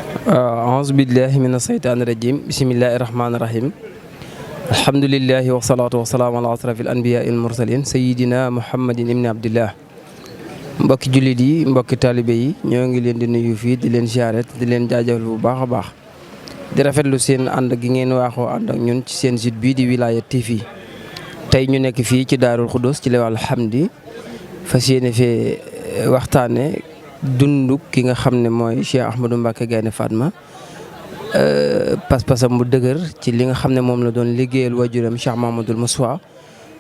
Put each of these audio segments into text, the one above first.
أعوذ بالله من الشيطان الرجيم بسم الله الرحمن الرحيم الحمد لله والصلاة والسلام على أشرف الأنبياء المرسلين سيدنا محمد ibn Abdillah mbokki jullit yi mbokki taalibe yi ñoo ngi leen di nuyu fii di leen ziyaare di leen jaajëfal bu baax a baax di rafetlu seen ànd gi ngeen waaxoo ànd ak ñun ci seen site bii di Wilaya TV tey ñu nekk fii ci Daarul Xudoos ci Lewal Hamdi fas yéene fee waxtaane dundu ki nga xam ne mooy Cheikh Ahmadou Mbacké Gaïndé Fatma pas-pasam bu dëgër ci li nga xam ne moom la doon liggéeyal waajuram Cheikh Mouhamadoul Moustapha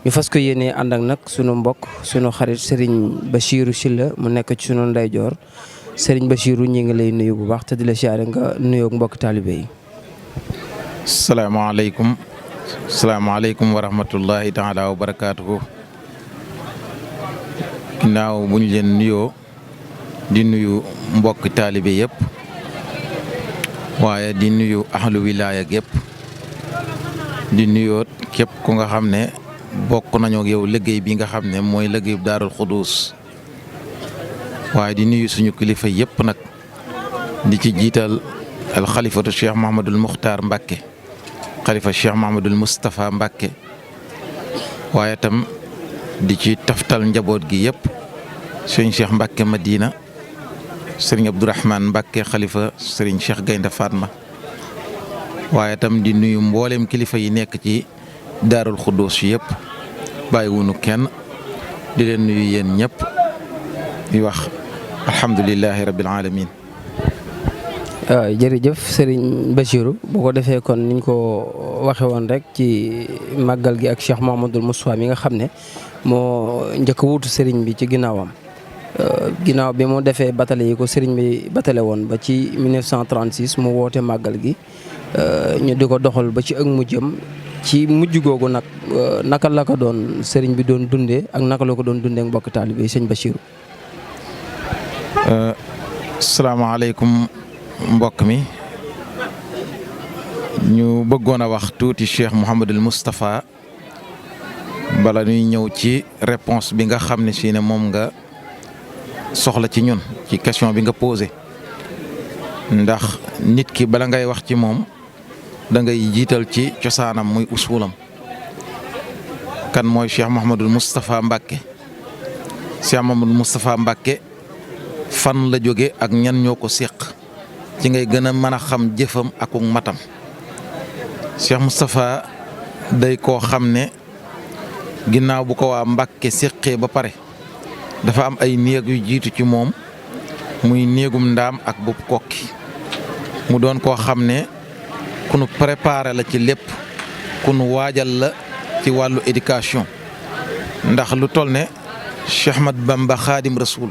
ñu fas ko yéenee ànd ak nag sunu mbokk sunu xarit Serigne Bachirou Sylla mu nekk ci sunu ndeyjoor Serigne Bachirou ñi ngi lay nuyu bu baax te di la siyaare nga nuyoog mbokk taalibe yi. salaamaaleykum wa rahmatullahi taala wa barakaatuhu. ginnaaw bu ñu leen nuyoo di nuyu mbokk taalibe yëpp waaye di nuyu ahlu wilaaya yëpp di nuyoot képp ku nga xam ne bokk nañoo ak yow liggéey bi nga xam ne mooy liggéeyu Daarul Xudoos waaye di nuyu suñu kilifa yëpp nag di ci jiital al xalifatu Cheikh Mouhamadoul Muxtaar Mbacké xalifa Cheikh Mouhamadoul Moustapha Mbacké waaye tam di ci taftal njaboot gi yëpp sëñ Cheikh Mbacké Madina sëriñ Abdourahmane Mbacké xalifa sëriñ Cheikh Gaïndé Fatma waaye tam di nuyu mboolem kilifa yi nekk ci Daarul Xudoos yëpp bàyyiwunu kenn di leen nuyu yéen ñëpp di wax alhamdulilahi rabbil alamin. waaw jërëjëf Serigne Bachirou bu ko defee kon niñ ko waxe woon rek ci màggal gi ak Cheikh Mouhamadoul Moustapha mi nga xam ne moo njëkk a wuutu Serigne bi ci ginnaawam. ginnaaw bi mu defee batale yi ko sëriñ bi batale woon ba ci 1936 mu woote màggal gi ñu di ko doxal ba ci ak mujjam ci mujj googu nag naka la ko doon sëriñ bi doon dundee ak naka la ko doon dundee ak mbokk taalibe yi sëñ Bachirou. salaamaaleykum mbokk mi ñu bëggoon a wax tuuti Cheikh Mouhamadoul Moustapha bala ñuy ñëw ci réponse bi nga xam ne si ne moom nga soxla ci ñun ci question bi nga posé ndax nit ki bala ngay wax ci moom da ngay jiital ci cosaanam muy usulam kan mooy Cheikh Mouhamadoul Moustapha Mbacké Cheikh Mouhamadoul Moustapha Mbacké fan la jóge ak ñan ñoo ko séq ci ngay gën a mën a xam jëfam ak matam Cheikh Moustapha day koo xam ne ginnaaw bu ko waa Mbacké séqee ba pare dafa am ay néeg yu jiitu ci moom muy néegum ndaam ak bopp kokki mu doon koo xam ne ku nu préparé la ci lépp ku nu waajal la ci wàllu éducation ndax lu toll ne Cheikh Ahmad Bamba Xaadim Rasul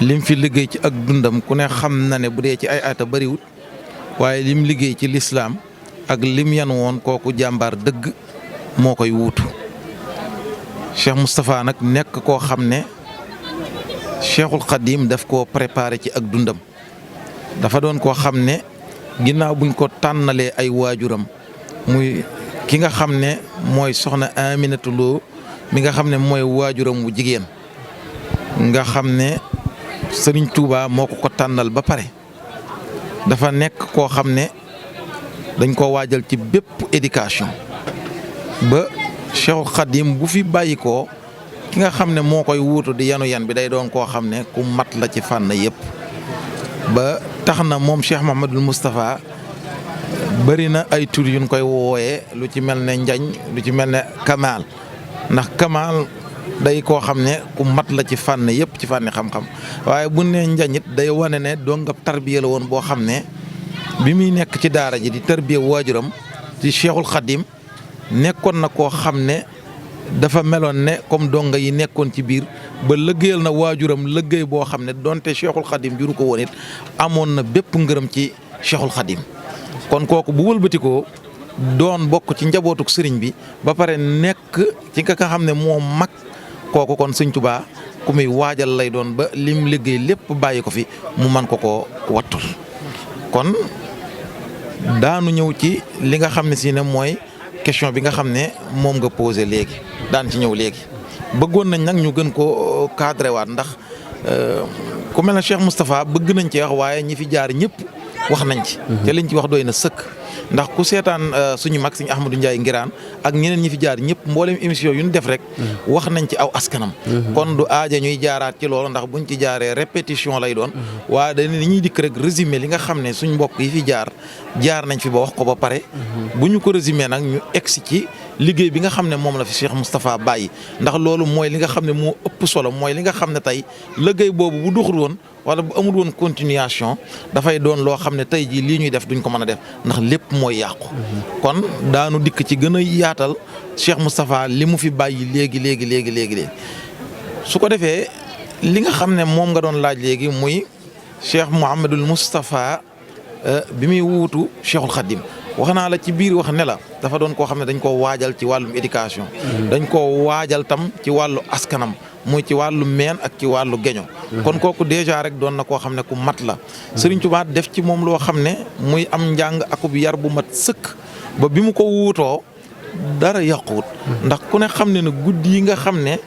lim fi liggéey ci ak dundam ku ne xam na ne bu dee ci ay ata bariwut waaye lim liggéey ci lislaam ak lim yan woon kooku jàmbaar dëgg moo koy wuutu Cheikh Moustapha nag nekk koo xam ne Cheikhul Khadim daf koo préparé ci ak dundam dafa doon koo xam ne ginnaaw buñ ko tànnalee ay waajuram muy ki nga xam ne mooy soxna Aminatu Lo mi nga xam ne mooy waajuram wu jigéen nga xam ne Serigne Touba moo ko tànnal ba pare dafa nekk koo xam ne dañ ko waajal ci bépp éducation ba Cheikhul Khadim bu fi bàyyi ko ki nga xam ne moo koy wuutu di yanu yan bi day doon koo xam ne ku mat la ci fànn yëpp ba tax na moom Cheikh Mouhamadoul Moustapha bëri na ay tur yuñ koy wooyee lu ci mel ne njañ lu ci mel ne Kamal ndax Kamal day koo xam ne ku mat la ci fànn yëpp ci fànni xam-xam waaye bu ne njañit day wane ne doo nga tarbiya la woon boo xam ne bi muy nekk ci daara ji di tarbiya waajuram ci Cheikhul Khadim nekkoon na koo xam ne dafa meloon ne comme donga yi nekkoon ci biir ba lëggéeyal na waajuram lëggéey boo xam ne donte Cheikhul Khadim juru ko woon it amoon na bépp ngërëm ci Cheikhul Khadim kon kooku bu wëlbatikoo doon bokk ci njabootuk sëriñ bi ba pare nekk ci nga xam ne moo mag kooku kon Sëriñ Tuubaa ku muy waajal lay doon ba lim liggéey lépp bàyyi ko fi mu man ko wattul kon daanu ñëw ci li nga xam ne si ne mooy question bi nga xam ne moom nga posé léegi daan ci ñëw léegi bëggoon nañ nag ñu gën ko cadré waat ndax ku mel ne Cheikh Moustapha bëgg nañ ci wax waaye ñi fi jaar ñëpp wax nañ ci. te liñ ci wax doy na sëkk. ndax ku seetaan suñu mag Sëñ Ahmadou Ndiaye Ngiraan ak ñeneen ñi fi jaar ñëpp mboolem émission yu ñu def rek. wax nañ ci aw askanam. kon du aaja ñuy jaaraat ci loolu ndax buñ ci jaaree répétition lay doon. waaye dañ ni ñuy dikk rek résumé li nga xam ne suñ mbokk yi fi jaar nañ fi ba wax ko ba pare. bu ñu ko résumé nag ñu egsi ci liggéey bi nga xam ne moom la fi Cheikh Moustapha bàyyi ndax loolu mooy li nga xam ne moo ëpp solo mooy li nga xam ne tey liggéey boobu bu doxul woon wala bu amul woon continuation dafay doon loo xam ne tey jii lii ñuy def duñ ko mën a def ndax lépp mooy yàqu. kon daanu dikk ci gën a yaatal Cheikh Moustapha li mu fi bàyyi léegi. su ko defee li nga xam ne moom nga doon laaj léegi muy Cheikh Mouhamadul Moustapha bi muy wuutu Cheikhul Khadim wax naa la ci biir wax ne la dafa doon koo xam ne dañ koo waajal ci wàllum éducation. dañ koo waajal tam ci wàllu askanam. muy ci wàllu meen ak ci wàllu geño kon kooku déjà rek doon na koo xam ne ku mat la Serigne Touba def ci moom loo xam ne muy am njàng akub yar bu mat sëkk ba bi mu ko wuutoo dara yàquwut ndax ku ne xam ne ne guddi yi nga xam ne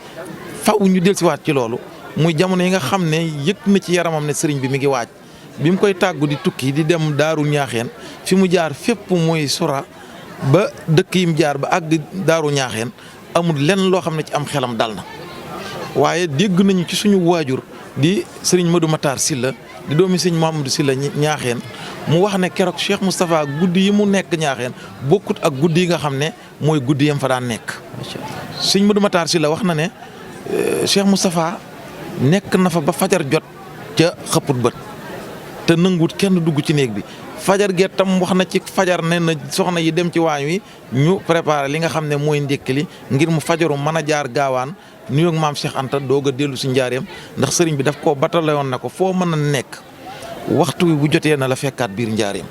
faw ñu dellusiwaat ci loolu muy jamono yi nga xam ne yëg na ci yaramam ne Serigne bi mi ngi waaj bi mu koy tàggu di tukki di dem Daaru Ñaaxeen fi mu jaar fépp muy sura ba dëkk yi mu jaar ba àgg Daaru Ñaaxeen amul lenn loo xam ne ci am xelam dal na waaye dégg nañu ci suñu waajur di sëriñ Modou Matar Sylla di doomi sëriñ Mamadou Sylla Ñaaxeen mu wax ne keroog Cheikh Moustapha guddi yi mu nekk Ñaaxeen bokkut ak guddi yi nga xam ne mooy guddi yam fa daan nekk. sëriñ Modou Matar Sylla wax na ne Cheikh Moustapha nekk na fa ba fajar jot ca xëpput bët te nanguwut kenn dugg ci néeg bi fajar gee tam wax na ci fajar ne na soxna yi dem ci waañ wi ñu préparé li nga xam ne mooy ndékki li ngir mu fajaru mën a jaar gaawaan nuyoog maam Cheikh Anta doog a dellu si njaareem ndax sëriñ bi daf koo batale woon na ko foo mën a nekk waxtu wi bu jotee na la fekkaat biir njaareem.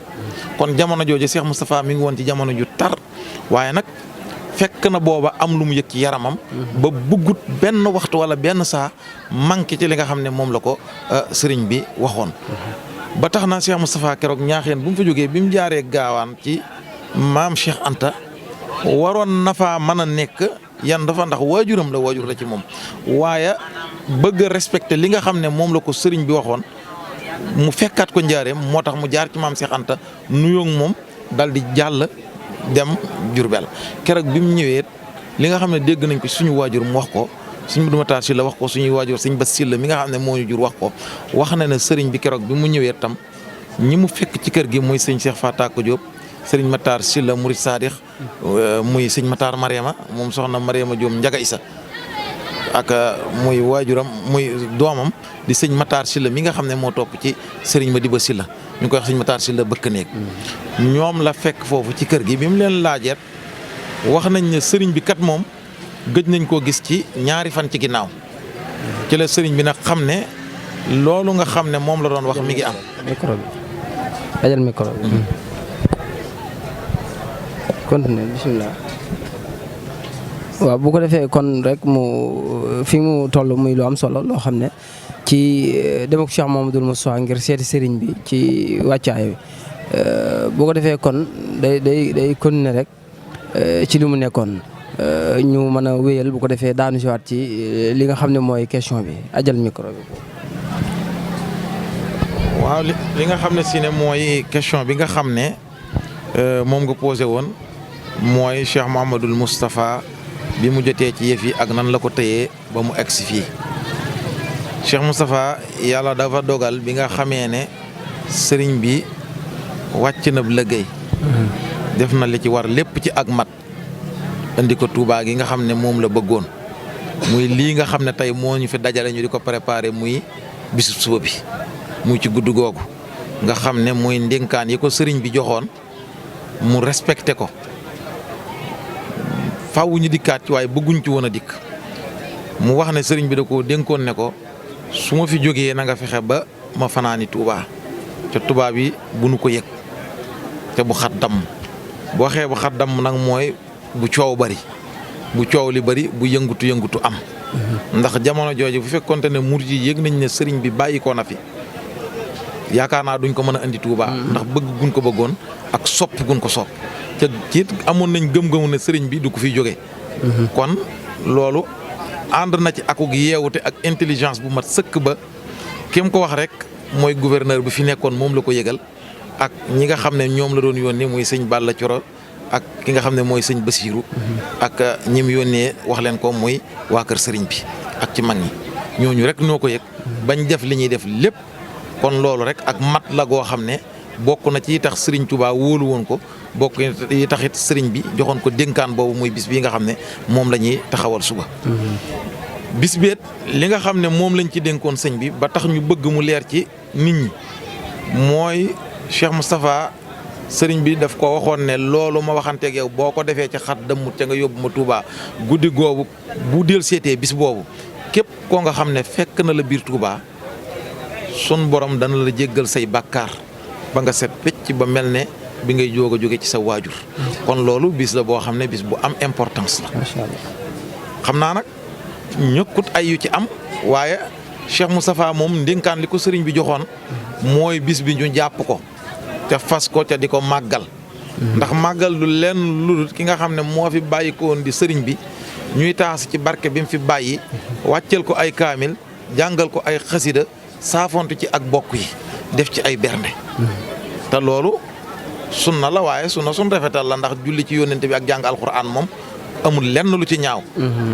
kon jamono jooju Cheikh Moustapha mi ngi woon ci jamono ju tar waaye nag fekk na booba am lu mu yëg ci yaramam. ba buggut benn waxtu wala benn saa manqué ci li nga xam ne moom la ko sëriñ bi waxoon. ba tax na Cheikh Moustapha keroog Ñaaxeen bu mu fa jógee bi mu jaaree gaawaan ci maam Cheikh Anta waroon na faa mën a nekk. yan dafa ndax waajuram la waajur la ci moom waaye bëgg a respecté li nga xam ne moom la ko sëriñ bi waxoon mu fekkaat ko njaareem moo tax mu jaar ci maam Cheikh Anta nuyoog moom dal di jàll dem Jurbel keroog bi mu ñëwee li nga xam ne dégg nañ ko suñu waajur mu wax ko suñu Modou Matar Sylla wax ko suñuy waajur sëñ Bass Sylla mi nga xam ne moo ñu jur wax ko wax na ne sëriñ bi keroog bi mu ñëwee tam ñi mu fekk ci kër gi muy sëñ Cheikh Fatako Diop sëriñ Matar Sylla Murid Sadix muy sëñ Matar Mariama moom soxna Mariama Diom Njaga Isa ak muy waajuram muy doomam di sëñ Matar Sylla mi nga xam ne moo topp ci sëriñ Madiba Sylla ñu koy wax sëñ Matar Sylla bëkk néeg ñoom la fekk foofu ci kër gi bi mu leen laajeet wax nañ ne sëriñ bi kat moom gëj nañ koo gis ci ñaari fan ci ginnaaw ci la sëriñ bi nag xam ne loolu nga xam ne moom la doon wax mi ngi am. micro bi. continué bisimilah. waaw bu ko defee kon rek mu fi mu toll muy lu am solo loo xam ne ci dem ak Cheikh Mouhamadoul Moustapha ngir seeti sëriñ bi ci wàccaay bi bu ko defee kon day continué rek ci li mu nekkoon ñu mën a wéyal bu ko defee daanu si waat ci li nga xam ne mooy question bi ajal micro bi. waaw li nga xam ne si ne mooy question bi nga xam ne moom nga posé woon mooy Cheikh Mouhamadoul Moustapha bi mu jotee ci yëf yi ak nan la ko tëyee ba mu egsi fii Cheikh Moustapha yàlla dafa dogal bi nga xamee ne sëriñ bi wàcc na liggéey def na li ci war lépp ci ak mat indi ko Touba gi nga xam ne moom la bëggoon muy lii nga xam ne tey moo ñu fi dajale ñu di ko préparé muy bisu suba bi muy ci gudd googu nga xam ne muy ndénkaan yi ko sëriñ bi joxoon mu respecté ko faaw ñu dikkaat ci waaye bëgguñ ci woon a dikk mu wax ne sëriñ bi da koo dénkoon ne ko su ma fi jógee na nga fexe ba ma fanaani Touba ca Touba bi bu nu ko yëg te bu xat damm boo waxee bu xat damm nag mooy bu coow bari bu coow li bari bu yëngutu am ndax jamono jooju bu fekkonte ne murid yi yëg nañ ne sëriñ bi bàyyi ko na fi yaakaar naa duñ ko mën a indi Touba ndax bëgg gun ko bëggoon ak sopp gun ko sopp te it amoon nañ gëm-gëmu ne sëriñ bi du ko fiy jóge kon loolu ànd na ci akuk yeewute ak intelligence bu mat sëkk ba kéem ko wax rek mooy gouverneur bi fi nekkoon moom la ko yëgal ak ñi nga xam ne ñoom la doon yónni muy sëñ Balla Coro ak ki nga xam ne mooy sëñ Basiiru ak ñim yónnee wax leen ko muy waa kër sëriñ bi ak ci mag ñi ñooñu rek noo ko yëg bañ def li ñuy def lépp kon loolu rek ak mat la goo xam ne bokk na ci tax sëriñ Touba wóolu woon ko bokk yi taxit sëriñ bi joxoon ko dénkaan boobu muy bis bii nga xam ne moom la ñuy taxawal suba. bis beet li nga xam ne moom lañ ci dénkoon sëñ bi ba tax ñu bëgg mu leer ci nit ñi mooy Cheikh Moustapha sëriñ bi daf ko waxoon ne loolu ma waxanteeg yow boo ko defee ca xat dëmmut ca nga yóbbu ma Touba guddi goobu bu del seetee bis boobu képp koo nga xam ne fekk na la biir Touba sun borom dana la jéggal say bàkkaar ba nga set pecc ba mel ne bi ngay jóg a jóge ci sa waajur. kon loolu bis la boo xam ne bis bu am importance la. macha allah xam naa nag ñëkkut ay yu ci am waaye Cheikh Moustapha moom ndénkaan li ko sëriñ bi joxoon mooy bis bi ñu jàpp ko te fas ko te di ko màggal. ndax màggal lu lenn lu ki nga xam ne moo fi bàyyi ko woon di sëriñ bi ñuy taas ci barke bi mu fi bàyyi wàccel ko ay kaamil jàngal ko ay xasida saafontu ci ak bokk yi def ci ay bernde. te loolu sunna la waaye sunna sun rafetal la ndax julli ci yónnente bi ak jàng alxuraan moom amul lenn lu ci ñaaw.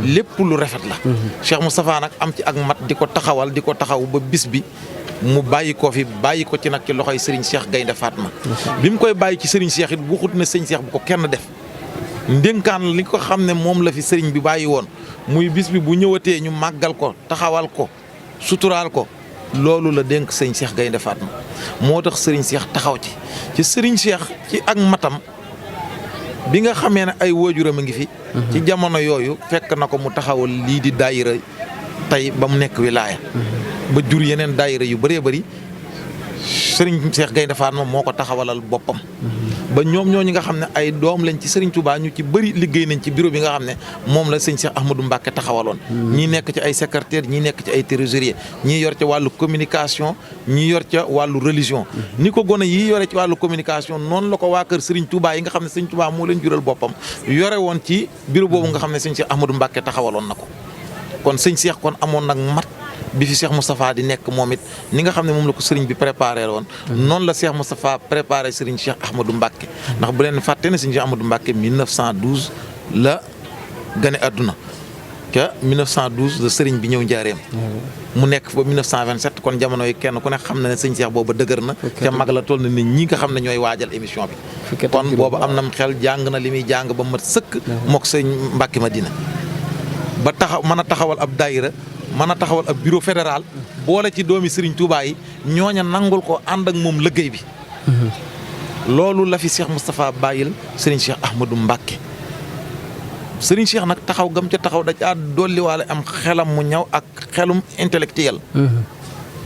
lépp lu rafet la. Cheikh Moustapha nag am ci ak mat di ko taxawal di ko taxaw ba bis bi mu bàyyi ko fi bàyyi ko ci nag ci loxoy Serigne Cheikh Gaynde Fatma. bi mu koy bàyyi ci Serigne Cheikh it waxut na sëñ Cheikh bu ko kenn def. ndénkaan li ko xam ne moom la fi Serigne bi bàyyi woon muy bis bi bu ñëwatee ñu màggal ko taxawal ko suturaal ko loolu la dénk sëñ Cheikh Gaynde Fatma moo tax Serigne Cheikh taxaw ci Serigne Cheikh ci ak matam bi nga xamee ne ay waajuram a ngi fi. ci jamono yooyu fekk na ko mu taxawal lii di daayira tey ba mu nekk wilaaya ba jur yeneen daayira yu bëree bëri Serigne Cheikh Gaynde Fatma moo ko taxawalal boppam. ba ñoom ñooñu nga xam ne ay doom lañ ci Serigne Touba ñu ci bëri liggéey nañ ci bureau bi nga xam ne moom la sëñ Cheikh Ahmadou Mbacké taxawaloon. ñii nekk ci ay secrétaire ñii nekk ci ay trésorier ñii yor ca wàllu communication ñii yor ca wàllu religion. ni ko gone yi yore ci wàllu communication noonu la ko waa kër Serigne Touba yi nga xam ne Serigne Touba moo leen jural boppam yore woon ci bureau boobu nga xam ne sëñ Cheikh Ahmadou Mbacké taxawaloon na ko. kon sëñ Cheikh kon amoon nag mat bi fi Cheikh Moustapha di nekk moom it ni nga xam ne moom la ko sëriñ bi préparé woon. noonu la Cheikh Moustapha préparé sëriñ Cheikh Ahmadou Mbacké ndax bu leen fàtte ne sëriñ Cheikh Ahmadou Mbacké 1912 la gane àdduna ca 1912 la sëriñ bi ñëw njaareem. mu nekk ba 1927 kon jamono yi kenn ku ne xam na ne sëñ Cheikh booba dëgër na. ca mag la toll na nit ñi nga xam ne ñooy waajal émission bi. kon boobu am na xel jàng na li muy jàng ba mat sëkk. mook sëñ Mbacké Madina ba taxaw mën a taxawal ab daayira mën a taxawal ab bureau fédéral boole ci doomi Serigne Touba yi ñooña nangul ko ànd ak moom liggéey bi. loolu la fi Cheikh Moustapha bàyyil Serigne Cheikh Ahmadou Mbacké Serigne Cheikh nag taxaw gam ca taxaw da caa dolliwaale am xelam mu ñaw ak xelum intellectuel.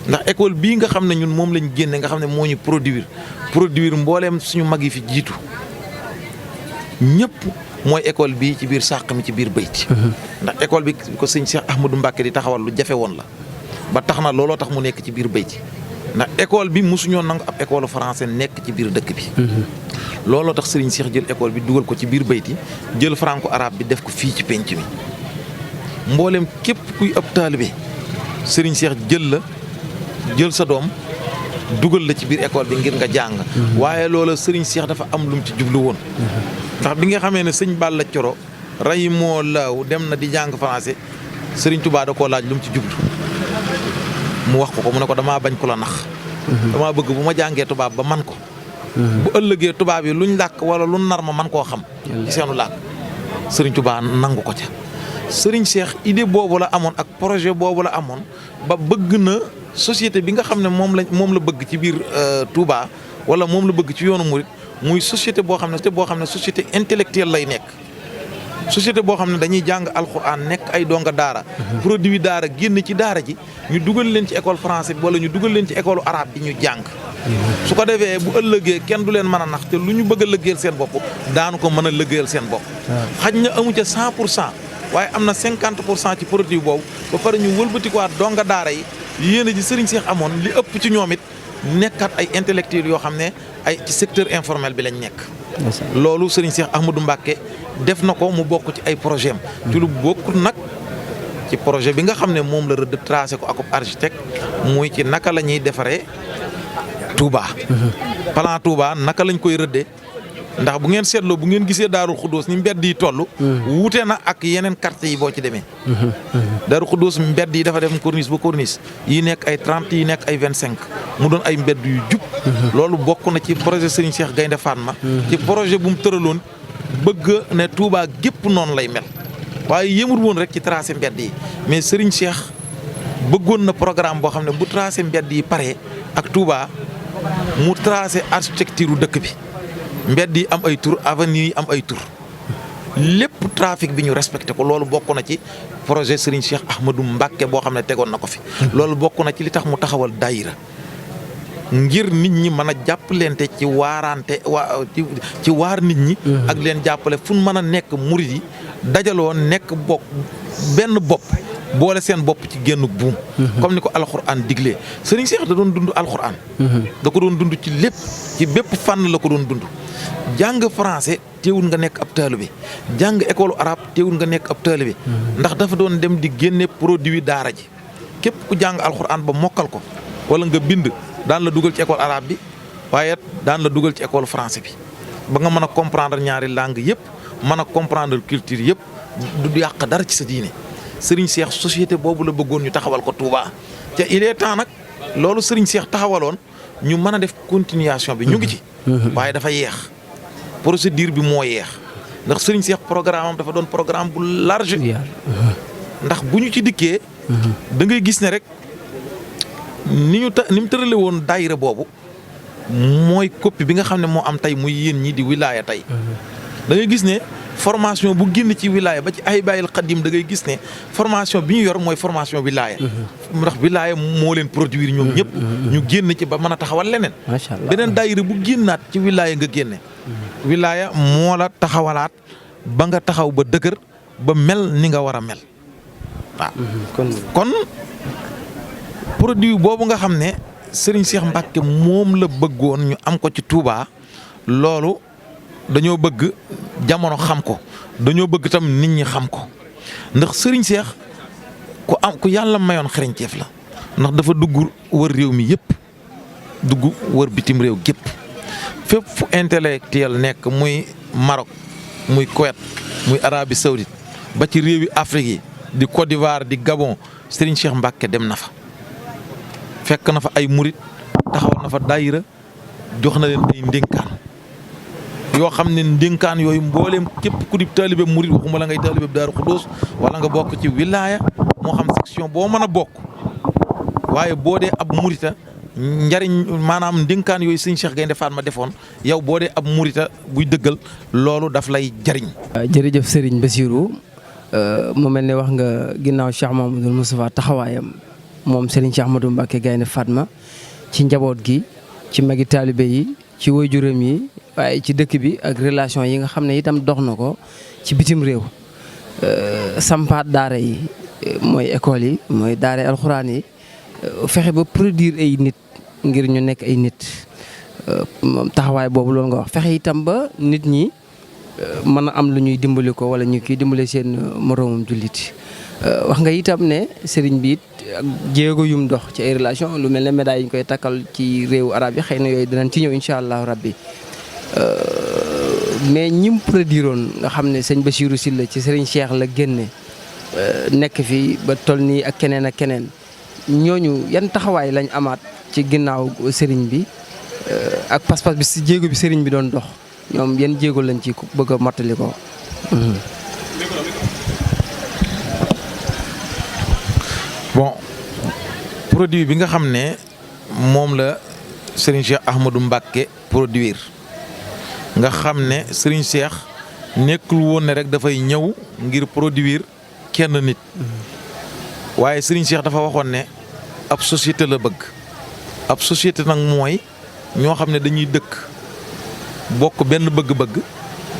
ndax école bii nga xam ne ñun moom lañ génne nga xam ne moo ñu produire mbooleem suñu mag yi fi jiitu ñëpp. mooy école bi ci biir sàq mi ci biir bayti ndax école bi ko sëñ Cheikh Ahmadou Mbacké di taxawal lu jafe woon la ba tax na looloo tax mu nekk ci biir bayti ndax école bi mosuñoo nangu ab école français nekk ci biir dëkk bi. looloo tax sëriñ Cheikh jël école bi dugal ko ci biir bayti jël franco arabe bi def ko fii ci penc mi mboolem képp kuy ab taalibe sëriñ Cheikh jël sa doom dugal la ci biir école bi ngir nga jàng. waaye loola sëriñ Cheikh dafa am lu mu ci jublu woon. ndax bi nga xamee ne sëñ Balla Coro ray moo laaw dem na di jàng français Serigne Touba da koo laaj lu mu ci jublu mu wax ko mu ne ko damaa bañ ko la nax. damaa bëgg bu ma jàngee tubaab ba man ko. bu ëllëgee tubaab yi luñ làkk wala lu nar ma man koo xam. ci seenu làkk Serigne Touba nangu ko ca. Serigne Cheikh idée boobu la amoon ak projet boobu la amoon ba bëgg na société bi nga xam ne moom la bëgg ci biir Touba wala moom la bëgg ci yoonu murit muy société boo xam ne société intellectuelle lay nekk. société boo xam ne dañuy jàng alxuraan nekk ay donga daara. produit daara génn ci daara ji ñu dugal leen ci école français bi wala ñu dugal leen ci école arabe bi ñu jàng. su ko defee bu ëllëgee kenn du leen mën a nax te lu ñu bëgg a lëggéeyal seen bopp daanu ko mën a lëggéeyal seen bopp. xaj na amu ca 100% waaye am na 50% ci produit boobu ba pare ñu wëlbatikuwaat donga daara yi yéen a ji Serigne Cheikh amoon li ëpp ci ñoom it nekkaat ay intellectuels yoo xam ne ay ci secteur informel bi lañ nekk. loolu Serigne Cheikh Ahmadou Mbacké def na ko mu bokk ci ay projet am. ci lu bokk nag ci projet bi nga xam ne moom la rëdd tracé ko ak architecte muy ci naka la ñuy defaree Touba. plan Touba naka lañ koy rëddee ndax bu ngeen seetloo bu ngeen gisee Daaru Xuddoos ni mbedd yi toll. wuute na ak yeneen quartier yi boo ci demee. Daaru Xuddoos mbedd yi dafa def corniche ba corniche yi nekk ay 30 yi nekk ay 25 mu doon ay mbedd yu jub. loolu bokk na ci projet Serigne Cheikh Gaynde Fatma. ci projet bu mu tëraloon bëgg ne Touba gépp noonu lay mel. waaye yëmul woon rek ci tracé mbedd yi mais Serigne Cheikh bëggoon na programme boo xam ne bu tracé mbedd yi paree ak Touba mu tracé architecture dëkk bi. mbedd yi am ay tur avenue yi am ay tur lépp trafic bi ñu respecté ko loolu bokk na ci projet Serigne Cheikh Ahmadou Mbacké boo xam ne tegoon na ko fi. loolu bokk na ci li tax mu taxawal daayira ngir nit ñi mën a jàppalante ci waarante ci waar nit ñi. ak leen jàppale fu mën a nekk murid yi dajaloo nekk bokk benn bopp boole seen bopp ci génn buum. comme ni ko alxuraan diglee Serigne Cheikh da doon dund alxuraan. da ko doon dund ci lépp ci bépp fànn la ko doon dund. jàng français teewul nga nekk ab taalibe jàng école arabe teewul nga nekk ab taalibe ndax dafa doon dem di génne produit daara ji képp ku jàng alxuraan ba mokkal ko wala nga bind daan la dugal ci école arabe bi waaye daan la dugal ci école français bi ba nga mën a comprendre ñaari langue yëpp mën a comprendre culture yëpp du yàq dara ci sa diine. Serigne Cheikh société boobu la bëggoon ñu taxawal ko Touba te il est temps nag loolu Serigne Cheikh taxawaloon ñu mën a def continuation bi ñu ngi ci. waaye dafa yeex procédure bi moo yeex ndax Serigne Cheikh programme am dafa doon programme bu large. ndax bu ñu ci dikkee. da ngay gis ne rek ni mu tërale woon daayira boobu mooy copie bi nga xam ne moo am tey muy yéen ñi di wilaya tey. da ngay gis ne formation bu génn ci wilaya ba ci Ahibahil Khadim da ngay gis ne formation bi ñu yor mooy formation wilaya. ndax wilaya moo leen produire ñoom ñëpp. ñu génn ci ba mën a taxawal leneen. macha allah beneen daayira bu génnaat ci wilaya nga génne. wilaya moo la taxawalaat ba nga taxaw ba dëgër ba mel ni nga war a mel waaw. kon produit boobu nga xam ne Serigne Cheikh Mbacké moom la bëggoon ñu am ko ci Touba loolu dañoo bëgg jamono xam ko dañoo bëgg tam nit ñi xam ko ndax Serigne Cheikh ku yàlla mayoon xereñteef la ndax dafa dugg wër réew mi yëpp dugg wër bitim réew gépp fépp fu intellectuel nekk muy Maroc muy Kuwait muy Arabie Saoudite ba ci réewi Afrique yi di Côte d'Ivoire di Gabon Serigne Cheikh Mbacké dem na fa fekk na fa ay murit taxawal na fa daayira jox na leen ay ndénkaan yoo xam ne ndénkaan yooyu mbooleem képp ku di taalibe murit waxuma la ngay taalibe Daaru Xuddoos wala nga bokk ci wilaya moo xam section boo mën a bokk waaye boo dee ab murita njariñ maanaam ndénkaan yooyu sëñ Cheikh Gaynde Fatma defoon yow boo dee ab murita buy dëggal loolu daf lay jariñ. jërëjëf Serigne Bassirou mu mel ne wax nga ginnaaw Cheikh Mamadou Moustapha taxawaayam moom Serigne Cheikh Ahmadou Mbacké Gaynde Fatma ci njaboot gi ci magi taalibe yi ci waajuram yi waaye ci dëkk bi ak relation yi nga xam ne itam dox na ko ci bitim réew sampaat daara yi mooy école yi mooy daara alxuraan yi fexe ba produire ay nit ngir ñu nekk ay nit moom taxawaay boobu loolu nga wax fexe itam ba nit ñi mën a am lu ñuy dimbali ko wala ñu kii dimbale seen moroomam jullit wax nga itam ne sëriñ bi it ak jéego yum dox ci ay relation lu mel ne médaille yi ñu koy takkal ci réewu arab yi xëy na yooyu dinañ ci ñëw incha allahu rabbi mais ñim produiroon nga xam ne sëñ Bassirou Sylla ci sëriñ Cheikh la génne nekk fi ba toll nii ak keneen ak keneen ñooñu yan taxawaay lañ amaat ci ginnaaw sëriñ bi ak pas-pas bi si jéego bi sëriñ bi doon dox ñoom yan jéego lañ ci bëgg a mottali ko. bon produit bi nga xam ne moom la Serigne Cheikh Ahmadou Mbacké produire nga xam ne Serigne Cheikh nekkul woon ne rek dafay ñëw ngir produire kenn nit waaye Serigne Cheikh dafa waxoon ne ab société la bëgg ab société nag mooy ñoo xam ne dañuy dëkk bokk benn bëgg-bëgg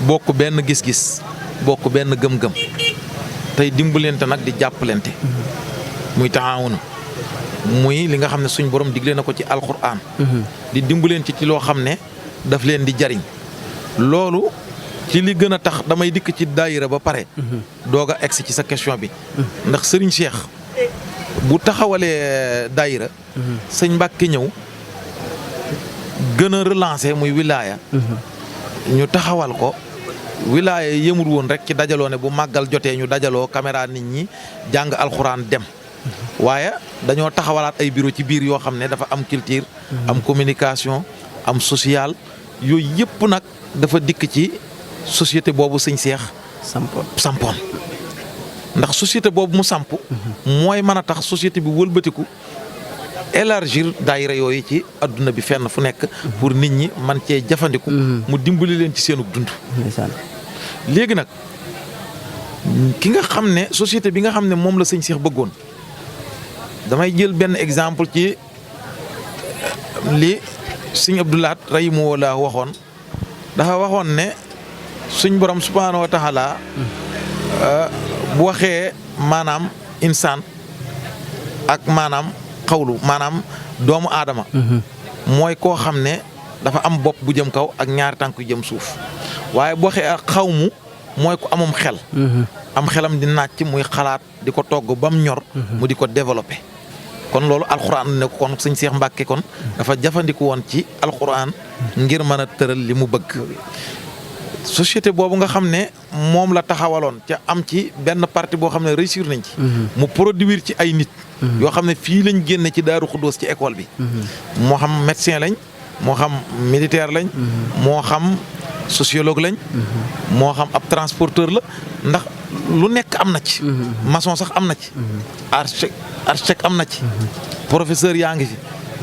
bokk benn gis-gis bokk benn gëm-gëm tey dimbalante nag di jàppalante muy taawuna muy li nga xam ne suñ borom digle na ko ci alxuraan di dimbalante ci loo xam ne daf leen di jariñ loolu ci li gën a tax damay dikk ci daayira ba pare doog a egsi ci sa question bi ndax Serigne Cheikh bu taxawalee daayira sëñ Mbacké ñëw gën a relancer muy wilaya. ñu taxawal ko. wilaya yëmul woon rek ci dajaloo ne bu màggal jotee ñu dajaloo caméra nit ñi jàng alxuraan dem. waaye dañoo taxawalaat ay bureau ci biir yoo xam ne dafa am culture. am communication am social yooyu yëpp nag dafa dikk ci société boobu sëñ Seex sampoon ndax société boobu mu samp mooy mën a tax société bi wëlbatiku élargir daayira yooyu ci adduna bi fenn fu nekk pour nit ñi man cee jafandiku mu dimbali leen ci seenug dund léegi nag ki nga xam ne société bi nga xam ne moom la sëñ Seex bëggoon damay jël benn exemple ci li sëñ Abdou Lahad rahimahullah waxoon dafa waxoon ne suñ borom subhaanahu wa taala bu waxee maanaam insaan ak maanaam xawlu maanaam doomu aadama mooy koo xam ne dafa am bopp bu jëm kaw ak ñaari tànk yu jëm suuf waaye bu waxee ak xawmu mooy ko amum xel am xelam di nàcc muy xalaat di ko togg ba mu ñor mu di ko développé kon loolu alxuraan ne ko kon sëñ Seex Mbàkke kon dafa jafandiku woon ci alxuraan ngir mën a tëral li mu bëgg société boobu nga xam ne moom la taxawaloon ca am ci benn partie boo xam ne réussir nañ ci mu produire ci ay nit yoo xam ne fii lañ génne ci Daaru Xuddoos ci école bi moo xam médecin lañ moo xam militaire lañ moo xam sociologue lañ moo xam ab transporteur la ndax lu nekk am na ci maçon sax am na ci architecte am na ci professeur yaa ngi fi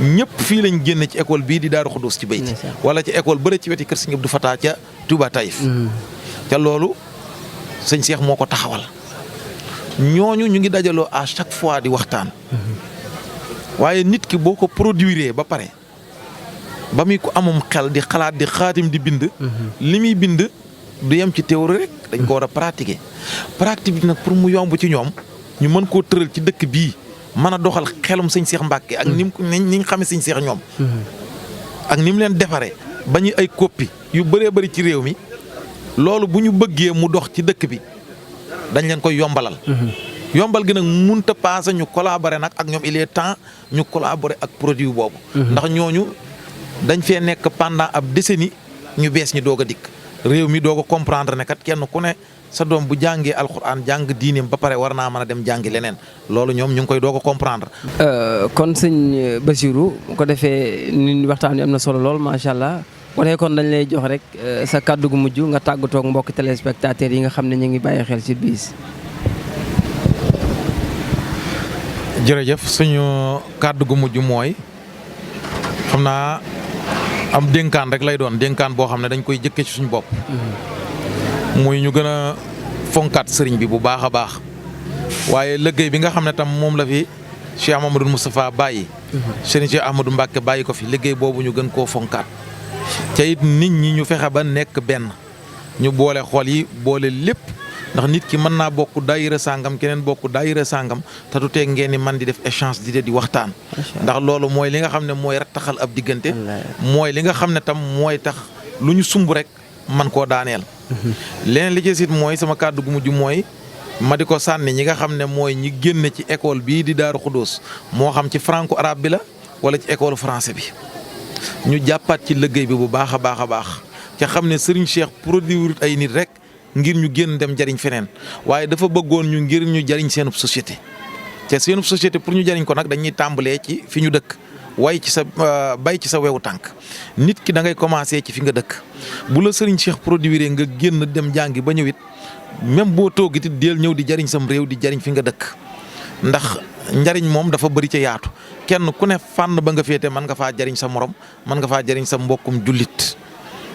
ñëpp fii lañ génne ci école bii di Daaru Xuddoos ci bayti wala ci école bëre ci weti kër Sëñ Abdou Fatah ca Touba Taïf te loolu sëñ Seex moo ko taxawal ñooñu ñu ngi dajaloo à chaque fois di waxtaan waaye nit ki boo ko produire ba pare ba muy ko amum xel di xalaat di xaatim di bind li muy bind du yem ci théorie rek dañ ko war a pratiquer pratique bi nag pour mu yomb ci ñoom ñu mën koo tëral ci dëkk bii mën a doxal xelum sëñ Seex Mbàkke ak ni nga xamee sëñ Seex ñoom ak ni mu leen defaree ba ñu ay copie yu bëree bëri ci réew mi loolu bu ñu bëggee mu dox ci dëkk bi dañ leen koy yombalal yombal gi nag munta paase ñu collaborer nag ak ñoom il est temps ñu collaborer ak produit boobu ndax ñooñu dañ fee nekk pendant ab décennie ñu bees ñi doog a dikk réew mi doog a comprendre ne kat kenn ku ne sa doom bu jàngee alxuraan jàng diineem ba pare war naa mën a dem jàngi leneen loolu ñoom ñu ngi koy doog a comprendre. kon sëñ Bassirou bu ko defee ni waxtaan wi am na solo lool macha allah bu dee kon dañ lay jox rek sa kàddu gu mujj nga tàggatoo ak mbokki téléspectateurs yi nga xam ne ñu ngi bàyyi xel ci BIS. jërëjëf suñu kàddu gu mujj mooy xam naa am dénkaan rek lay doon dénkaan boo xam ne dañ koy jëkke ci suñu bopp. muy ñu gën a fonkaat sëriñ bi bu baax a baax waaye liggéey bi nga xam ne tam moom la fi Cheikh Mamadou Moustapha bàyyi. sëriñ Cheikh Ahmadou Mbacke bàyyi ko fi liggéey boobu ñu gën koo fonkaat te it nit ñi ñu fexe ba nekk benn ñu boole xol yi boole lépp ndax nit ki mën naa bokk daayira sàngam keneen bokk daayira sàngam te du tee ngeen ni man di def échange di waxtaan. ndax loolu mooy li nga xam ne mooy rattaxal ab diggante. mooy li nga xam ne tam mooy tax lu ñu sumb rek man koo daaneel. leneen li ci sit mooy sama kàddu gu mujj mooy ma di ko sànni ñi nga xam ne mooy ñi génn ci école bii di Daaru Xuddoos moo xam ci franco arabe bi la wala ci école français bi ñu jàppaat ci liggéey bi bu baax a baax a baax ca xam ne Serigne Cheikh produire ay nit rek ngir ñu génn dem jariñ feneen waaye dafa bëggoon ñu ngir ñu jariñ seenub société te seenub société pour ñu jariñ ko nag dañuy tàmbalee ci fi ñu dëkk way ci sa bay ci sa wewu tànk nit ki da ngay commencé ci fi nga dëkk bu la Serigne Cheikh produire nga génn dem jàngi ba ñëwit même boo toogit deel ñëw di jariñ sam réew di jariñ fi nga dëkk ndax njariñ moom dafa bëri ca yaatu kenn ku ne fànn ba nga féete mën nga faa jariñ sa morom mën nga faa jariñ sa mbokkum jullit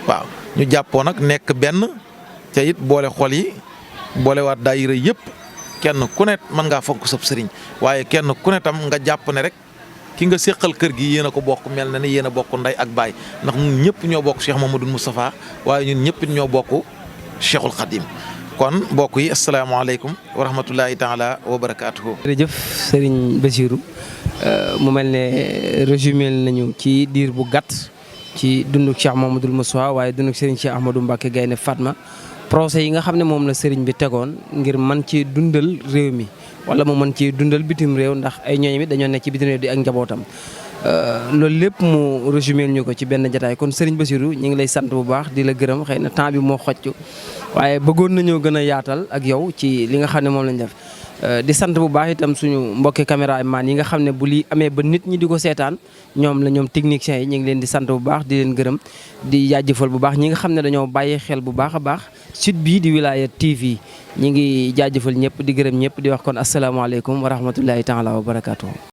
waaw ñu jàppoo nag nekk benn te it boole xol yi boole waat daayira yëpp kenn ku ne mën ngaa fonk sab sëriñ waaye kenn ku ne tam nga jàpp ne rek ki nga séqal kër gi yéen a ko bokk mel na ni yéen a bokk ndey ak baay ndax ñun ñëpp ñoo bokk Cheikh Mamadou Moustapha waaye ñun ñëpp ñoo bokk Cheikhul Khadim kon mbokk yi asalaamaaleykum wa rahmatulahi taala wa barakaatuhu. jërëjëf Serigne Bassirou mu mel ne résumé nañu ci diir bu gàtt ci dunduk Cheikh Mamadou Moustapha waaye dunduk Serigne Cheikh Ahmadou Mbacke Gaïndé Fatma procès yi nga xam ne moom la Serigne bi tegoon ngir mën ci dundal réew mi wala mu mën ci dundal bitim réew ndax ay ñooñu mi dañoo nekk ci bitim réew di ak njabootam loolu lépp mu résumé ñu ko ci benn jataay kon Serigne Bassirou ñu ngi lay sant bu baax di la gërëm xëy na temps bi moo xocc waaye bëggoon nañoo gën a yaatal ak yow ci li nga xam ne moom lañ def di sant bu baax itam suñu mbokki caméraman yi nga xam ne bu li amee ba nit ñi di ko seetaan ñoom la ñoom techniciens yi ñu ngi leen di sant bu baax di leen gërëm di jaajëfal bu baax ñi nga xam ne dañoo bàyyi xel bu baax a baax site bii di Wilaya TV ñi ngi jaajëfal ñëpp di gërëm ñëpp di wax kon asalaamaaleykum wa rahmatullahi taala wa barakaatu.